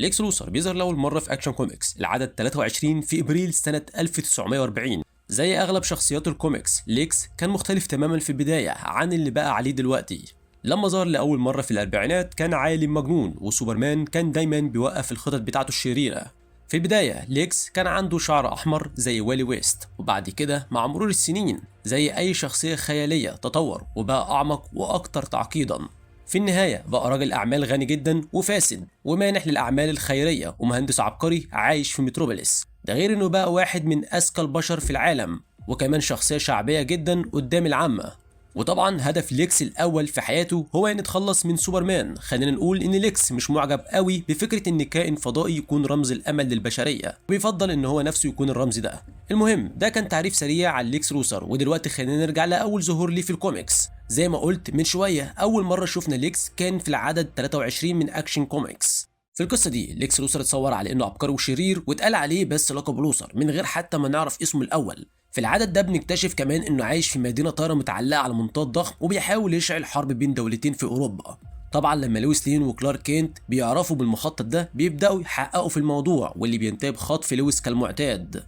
ليكس لوثر بيظهر لأول مرة في Action Comics العدد 23 في إبريل سنة 1940. زي أغلب شخصيات الكوميكس، ليكس كان مختلف تماما في البداية عن اللي بقى عليه دلوقتي. لما ظهر لأول مرة في الأربعينات كان عالم مجنون، وسوبرمان كان دايما بيوقف الخطط بتاعته الشريرة. في البداية ليكس كان عنده شعر أحمر زي والي ويست، وبعد كده مع مرور السنين زي أي شخصية خيالية تطور وبقى أعمق وأكتر تعقيدا. في النهاية بقى راجل أعمال غني جدا وفاسد ومانح للأعمال الخيرية ومهندس عبقري عايش في متروبوليس. ده غير إنه بقى واحد من أذكى البشر في العالم، وكمان شخصية شعبية جدا قدام العامة. وطبعا هدف ليكس الأول في حياته هو إن يتخلص من سوبرمان. خلينا نقول إن ليكس مش معجب قوي بفكرة إن كائن فضائي يكون رمز الأمل للبشرية، وبيفضل إن هو نفسه يكون الرمز ده. المهم ده كان تعريف سريع عن ليكس لوثر، ودلوقتي خلينا نرجع لأول ظهور ليه في الكوميكس. زي ما قلت من شوية، أول مرة شفنا ليكس كان في العدد 23 من Action Comics. في القصة دي ليكس لوثر اتصور على إنه عبقري وشرير، واتقال عليه بس لقب لوثر من غير حتى ما نعرف اسمه الأول. في العدد ده بنكتشف كمان انه عايش في مدينة طايرة متعلقة على منطاد ضخم، وبيحاول يشعل حرب بين دولتين في اوروبا. طبعا لما لويس لين وكلارك كينت بيعرفوا بالمخطط ده بيبدأوا يحققوا في الموضوع، واللي بينتهي بخطف لويس كالمعتاد.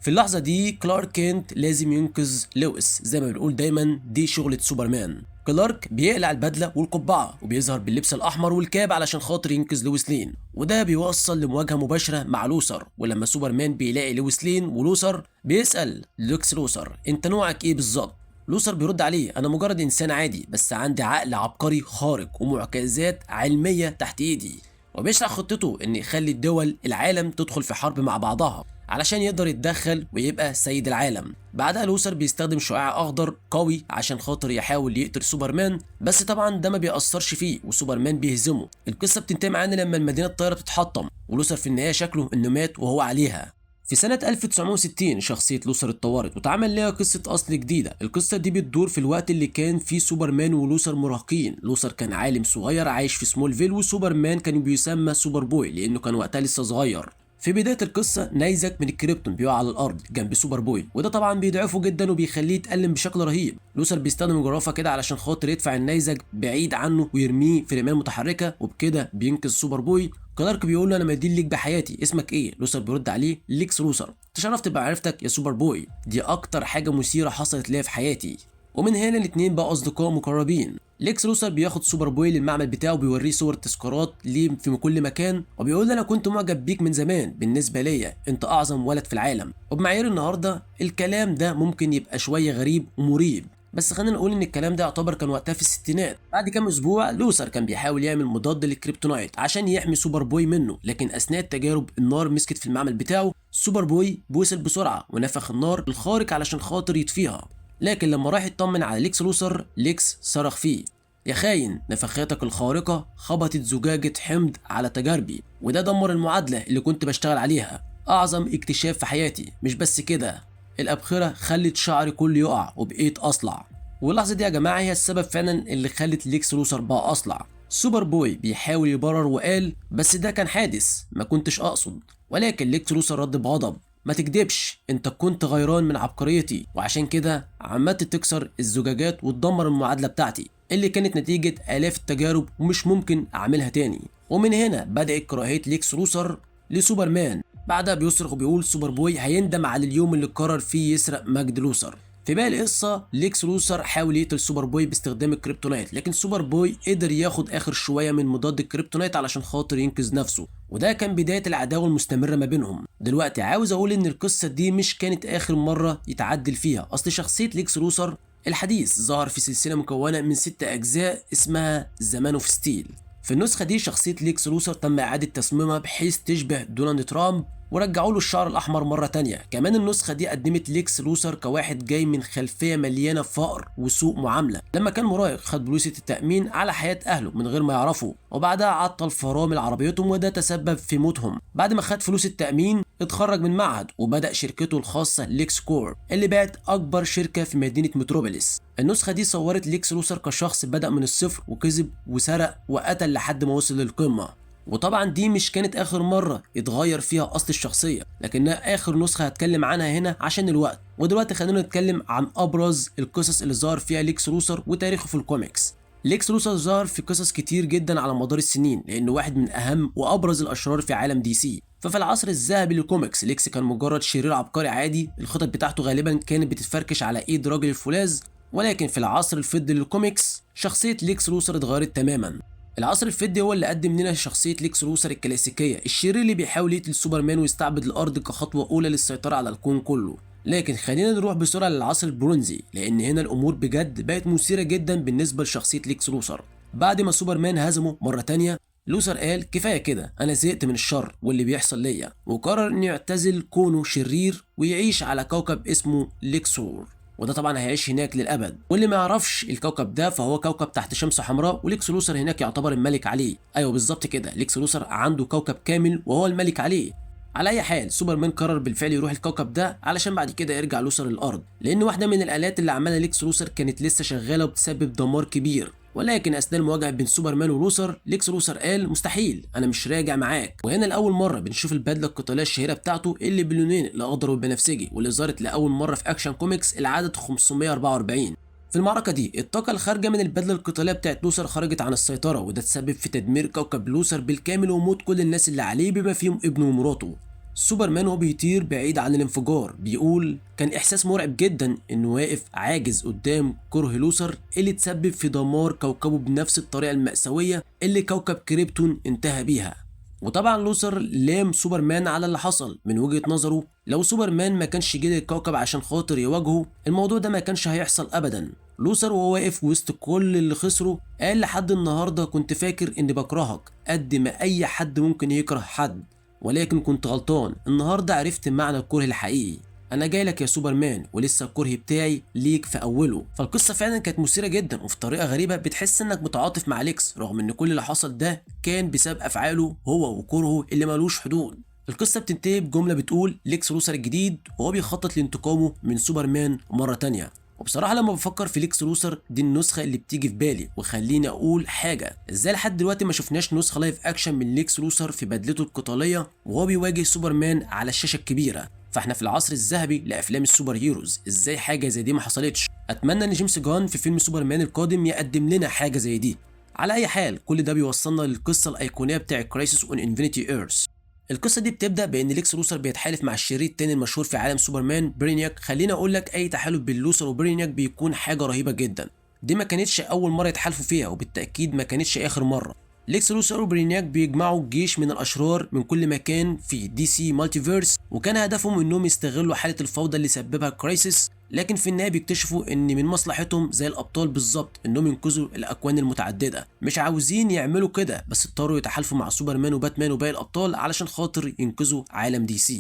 في اللحظة دي كلارك كينت لازم ينقذ لويس، زي ما بنقول دايما دي شغلة سوبرمان. كلارك بيقلع البدلة والقبعة وبيظهر باللبس الأحمر والكاب علشان خاطر ينقذ لويس لين، وده بيوصل لمواجهة مباشرة مع لوثر. ولما سوبرمان بيلاقي لويس لين ولوثر بيسأل ليكس لوثر انت نوعك ايه بالظبط؟ لوثر بيرد عليه انا مجرد انسان عادي، بس عندي عقل عبقري خارق ومعجزات علمية تحت ايدي. وبيشرح خطته ان يخلي الدول العالم تدخل في حرب مع بعضها علشان يقدر يتدخل ويبقى سيد العالم. بعدها لوثر بيستخدم شعاع اخضر قوي عشان خاطر يحاول يقتل سوبرمان، بس طبعا ده ما بيأثرش فيه وسوبرمان بيهزمه. القصة بتنتهي معانا لما المدينة الطايرة بتتحطم، ولوثر في النهاية شكله انه مات وهو عليها. في سنة 1960 شخصية لوثر اتطورت واتعمل لها قصة أصل جديدة. القصة دي بتدور في الوقت اللي كان فيه سوبرمان ولوثر مراهقين. لوثر كان عالم صغير عايش في سمولفيل، وسوبرمان كان بيسمى سوبر بوي لأنه كان وقتها لسه صغير. في بداية القصة نيزك من الكريبتون بيقع على الأرض جنب سوبر بوي، وده طبعا بيضعفه جدا وبيخليه يتألم بشكل رهيب. لوثر بيستخدم الجرافة كده علشان خاطر يدفع النيزك بعيد عنه ويرميه في رمال متحركة، وبكده بينقذ سوبر بوي. كلارك بيقول له انا مدين ليك بحياتي، اسمك ايه؟ لوثر بيرد عليه ليكس لوثر. تشرفت بمعرفتك يا سوبر بوي، دي اكتر حاجة مثيرة حصلت ليا في حياتي. ومن هنا الاتنين بقوا اصدقاء مقربين. ليكس لوثر بياخد سوبر بوي للمعمل بتاعه وبيوريه صور تذكارات ليه في كل مكان، وبيقول له انا كنت معجب بيك من زمان، بالنسبة ليا انت اعظم ولد في العالم. وبمعايير النهارده الكلام ده ممكن يبقى شوية غريب ومريب، بس خلينا نقول ان الكلام ده يعتبر كان وقتها في الستينات. بعد كام اسبوع لوثر كان بيحاول يعمل مضاد للكريبتونايت عشان يحمي سوبر بوي منه، لكن اثناء التجارب النار مسكت في المعمل بتاعه. سوبر بوي بوصل بسرعة ونفخ النار الخارق علشان خاطر يطفيها، لكن لما راح يطمن على ليكس لوثر، ليكس صرخ فيه يا خاين، نفخاتك الخارقة خبطت زجاجة حمض على تجاربي، وده دمر المعادلة اللي كنت بشتغل عليها، أعظم اكتشاف في حياتي. مش بس كده، الأبخرة خلت شعري كله يقع وبقيت أصلع. واللحظة دي يا جماعة هي السبب فعلا اللي خلت ليكس لوثر بقى أصلع. سوبر بوي بيحاول يبرر وقال بس ده كان حادث ما كنتش أقصد، ولكن ليكس لوثر رد بغضب ما تكدبش، انت كنت غيران من عبقريتي، وعشان كده عملت تكسر الزجاجات وتدمر المعادلة بتاعتي اللي كانت نتيجة آلاف التجارب ومش ممكن أعملها تاني. ومن هنا بدأت كراهية ليكس لوثر لسوبرمان. بعدها بيصرخ وبيقول سوبر بوي هيندم على اليوم اللي قرر فيه يسرق مجد لوثر. في باقي القصة ليكس لوثر حاول يقتل سوبر بوي باستخدام الكريبتونايت، لكن سوبر بوي قدر ياخد اخر شوية من مضاد الكريبتونايت علشان خاطر ينقذ نفسه، وده كان بداية العداوة المستمرة ما بينهم. دلوقتي عاوز اقول ان القصة دي مش كانت اخر مرة يتعدل فيها، اصل شخصية ليكس لوثر الحديث ظهر في سلسلة مكونة من 6 اجزاء اسمها The Man of Steel. في النسخة دي شخصية ليكس لوثر تم إعادة تصميمها بحيث تشبه دونالد ترامب، ورجعوا له الشعر الأحمر مرة تانية. كمان النسخة دي قدمت ليكس لوثر كواحد جاي من خلفية مليانة فقر وسوء معاملة. لما كان مراهق خد بوليصة التأمين على حياة أهله من غير ما يعرفوا، وبعدها عطل فرامل عربيتهم وده تسبب في موتهم. بعد ما خد فلوس التأمين اتخرج من معهد وبدأ شركته الخاصة ليكس كورب اللي بقت أكبر شركة في مدينة متروبوليس. النسخة دي صورت ليكس لوثر كشخص بدأ من الصفر وكذب وسرق وقتل لحد ما وصل للقمة. وطبعا دي مش كانت اخر مرة يتغير فيها اصل الشخصية، لكنها اخر نسخة هتكلم عنها هنا عشان الوقت. ودلوقتي خلينا نتكلم عن ابرز القصص اللي ظهر فيها ليكس لوثر وتاريخه في الكوميكس. ليكس لوثر ظهر في قصص كتير جدا على مدار السنين لانه واحد من اهم وابرز الاشرار في عالم DC. ففي العصر الذهبي للكوميكس ليكس كان مجرد شرير عبقري عادي، الخطط بتاعته غالبا كانت بتتفركش على ايد راجل الفولاذ. ولكن في العصر الفضي للكوميكس شخصية ليكس لوثر اتغيرت تماما. العصر الفضي هو اللي قدم لنا شخصية ليكس لوثر الكلاسيكية، الشرير اللي بيحاول يقتل سوبرمان ويستعبد الأرض كخطوة أولى للسيطرة على الكون كله. لكن خلينا نروح بسرعة للعصر البرونزي، لأن هنا الأمور بجد بقت مثيرة جدا بالنسبة لشخصية ليكس لوثر. بعد ما سوبرمان هزمه مرة تانية، لوثر قال كفاية كده، أنا زهقت من الشر واللي بيحصل ليا، وقرر إنه يعتزل كونه شرير ويعيش على كوكب اسمه ليكسور، وده طبعا هيعيش هناك للابد. واللي ما يعرفش الكوكب ده فهو كوكب تحت شمس حمراء، وليكس لوثر هناك يعتبر الملك عليه. ايوه بالظبط كده، ليكس لوثر عنده كوكب كامل وهو الملك عليه. على اي حال سوبرمان قرر بالفعل يروح الكوكب ده علشان بعد كده يرجع لوثر الارض، لان واحدة من الالات اللي عملها ليكس لوثر كانت لسه شغالة وبتسبب دمار كبير. ولكن اثناء المواجهة بين سوبرمان ولوثر، ليكس لوثر قال مستحيل، انا مش راجع معاك. وهنا لاول مرة بنشوف البدلة القتالية الشهيرة بتاعته اللي باللونين الاخضر والبنفسجي، واللي ظهرت لاول مرة في Action Comics العدد 544. في المعركة دي الطاقة الخارجة من البدلة القتالية بتاعت لوثر خرجت عن السيطرة، وده تسبب في تدمير كوكب لوثر بالكامل وموت كل الناس اللي عليه بما فيهم ابنه ومراته. سوبرمان وهو بيطير بعيد عن الانفجار بيقول كان احساس مرعب جدا انه واقف عاجز قدام كره لوثر اللي تسبب في دمار كوكبه بنفس الطريقة المأساوية اللي كوكب كريبتون انتهى بيها. وطبعا لوثر لام سوبرمان على اللي حصل، من وجهة نظره لو سوبرمان ما كانش جه للكوكب عشان خاطر يواجهه الموضوع ده ما كانش هيحصل ابدا. لوثر وهو واقف وسط كل اللي خسره قال لحد النهارده كنت فاكر اني بكرهك قد ما اي حد ممكن يكره حد، ولكن كنت غلطان، النهارده عرفت معنى الكره الحقيقي، انا جاي لك يا سوبرمان ولسه الكره بتاعي ليك في اوله. فالقصة فعلا كانت مثيرة جدا، وفي طريقه غريبة بتحس انك متعاطف مع ليكس رغم ان كل اللي حصل ده كان بسبب افعاله هو وكرهه اللي ملوش حدود. القصة بتنتهي بجملة بتقول ليكس لوثر الجديد وهو بيخطط لانتقامه من سوبرمان مرة تانية. وبصراحة لما بفكر في ليكس لوثر دي النسخة اللي بتيجي في بالي. وخليني اقول حاجة، ازاي لحد دلوقتي ما شفناش نسخه live action من ليكس لوثر في بدلته القتالية وهو بيواجه سوبرمان على الشاشة الكبيرة؟ فاحنا في العصر الذهبي لافلام ال superheroes، ازاي حاجة زي دي ما حصلتش؟ اتمنى ان جيمس جان في فيلم سوبرمان القادم يقدم لنا حاجة زي دي. على اي حال كل ده بيوصلنا للقصة الايقونيه بتاع Crisis on Infinite Earths. القصة دي بتبدا بان ليكس لوثر بيتحالف مع الشرير التاني المشهور في عالم سوبرمان برينياك. خليني اقول لك اي تحالف بين لوثر وبرينياك بيكون حاجة رهيبة جدا، دي ما كانتش اول مرة يتحالفوا فيها وبالتاكيد ما كانتش اخر مرة. ليكس لوثر وبرينياك بيجمعوا جيش من الاشرار من كل مكان في DC Multiverse، وكان هدفهم انهم يستغلوا حاله الفوضى اللي سببها Crisis، لكن في النهاية بيكتشفوا ان من مصلحتهم زي الابطال بالظبط انهم ينقذوا الاكوان المتعددة. مش عاوزين يعملوا كده بس اضطروا يتحالفوا مع سوبرمان وباتمان وباقي الابطال علشان خاطر ينقذوا عالم DC.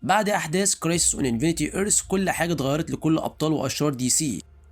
بعد احداث Crisis on Infinite Earths كل حاجة اتغيرت لكل ابطال واشرار DC،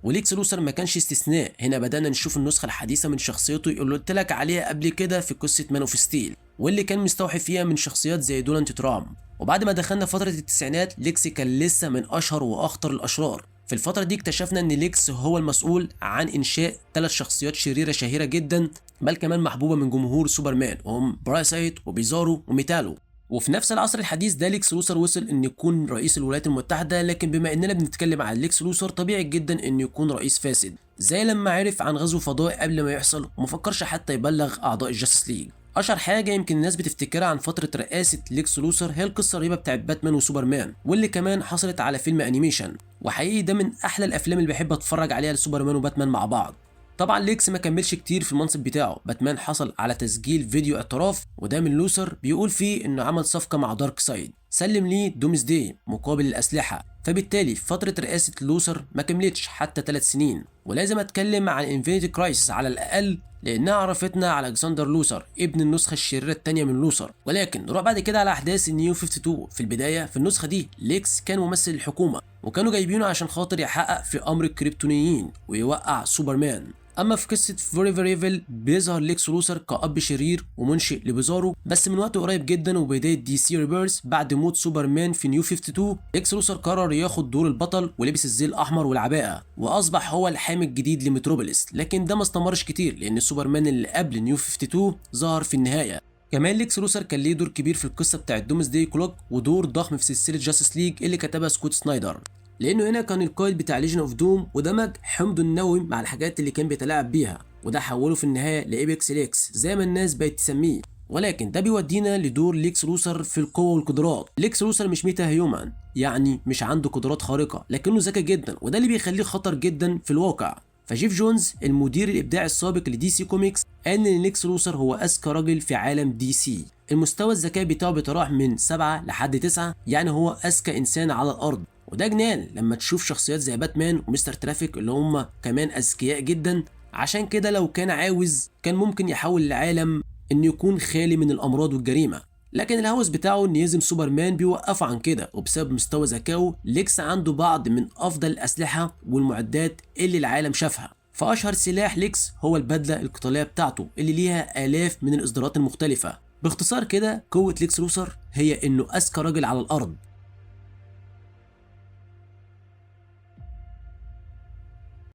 وليكس لوثر ما كانش استثناء. هنا بدأنا نشوف النسخة الحديثة من شخصيته اللي قلت لك عليها قبل كده في قصة Man of Steel، واللي كان مستوحي فيها من شخصيات زي دونالد ترامب. وبعد ما دخلنا فترة التسعينات ليكس كان لسه من أشهر وأخطر الأشرار. في الفترة دي اكتشفنا ان ليكس هو المسؤول عن انشاء 3 شخصيات شريرة شهيرة جدا بل كمان محبوبة من جمهور سوبرمان، وهم باراسايت وبيزارو وميتالو. وفي نفس العصر الحديث ده ليكس لوثر وصل ان يكون رئيس الولايات المتحدة، لكن بما اننا بنتكلم عن ليكس لوثر طبيعي جدا انه يكون رئيس فاسد، زي لما عرف عن غزو فضائي قبل ما يحصل وما فكرش حتى يبلغ اعضاء ال Justice League. اشهر حاجة يمكن الناس بتفتكرها عن فترة رئاسة ليكس لوثر هي القصة الرهيبة بتاعت باتمان وسوبرمان، واللي كمان حصلت على فيلم animation، وحقيقي ده من احلى الافلام اللي بحب اتفرج عليها لسوبرمان وباتمان مع بعض. طبعا ليكس ما كملش كتير في المنصب بتاعه، باتمان حصل على تسجيل فيديو اعتراف وده من لوثر بيقول فيه انه عمل صفقة مع دارك سايد، سلم ليه Doomsday مقابل الاسلحة، فبالتالي فترة رئاسة لوثر ما كملتش حتى 3 سنين. ولازم اتكلم عن Infinite Crisis على الاقل لانها عرفتنا على الكسندر لوثر ابن النسخة الشريرة الثانية من لوثر. ولكن نروح بعد كده على احداث ال New 52. في البداية في النسخة دي ليكس كان ممثل الحكومة، وكانوا جايبينه عشان خاطر يحقق في امر الكريبتونيين ويوقع سوبرمان. اما في قصة Forever Evil بيظهر ليكس لوثر كأب شرير ومنشئ لبيزارو، بس من وقت قريب جدا وبداية DC Rebirth بعد موت سوبرمان في New 52 ليكس لوثر قرر ياخد دور البطل ولبس الزي الاحمر والعباءه واصبح هو الحامي الجديد لمتروبوليس، لكن ده ما استمرش كتير لان سوبرمان اللي قبل New 52 ظهر في النهاية. كمان ليكس لوثر كان ليه دور كبير في القصة بتاعت Doomsday Clock ودور ضخم في سلسلة Justice League اللي كتبها سكوت سنايدر، لانه هنا كان القائد بتاع Legion of Doom ودمج حمضه النووي مع الحاجات اللي كان بيتلاعب بيها. وده حوله في النهاية ل Apex ليكس زي ما الناس بقت تسميه. ولكن ده بيودينا لدور ليكس لوثر في القوة والقدرات. ليكس لوثر مش metahuman، يعني مش عنده قدرات خارقة، لكنه ذكي جدا، وده اللي بيخليه خطر جدا في الواقع. فجيف جونز المدير الابداعي السابق ل DC Comics قال ان ليكس لوثر هو اذكى راجل في عالم DC. المستوى الذكاء بتاعه بيتراوح من 7 لحد 9، يعني هو اذكى انسان على الارض. وده جنان لما تشوف شخصيات زي باتمان ومستر ترافيك اللي هم كمان اذكياء جدا. عشان كده لو كان عاوز كان ممكن يحول العالم انه يكون خالي من الامراض والجريمه، لكن الهوس بتاعه ان يهزم سوبرمان بيوقفه عن كده. وبسبب مستوى ذكائه ليكس عنده بعض من افضل الاسلحة والمعدات اللي العالم شافها. فاشهر سلاح ليكس هو البدلة القتالية بتاعته اللي ليها الاف من الاصدارات المختلفة. باختصار كده قوة ليكس لوثر هي انه اذكى راجل على الارض.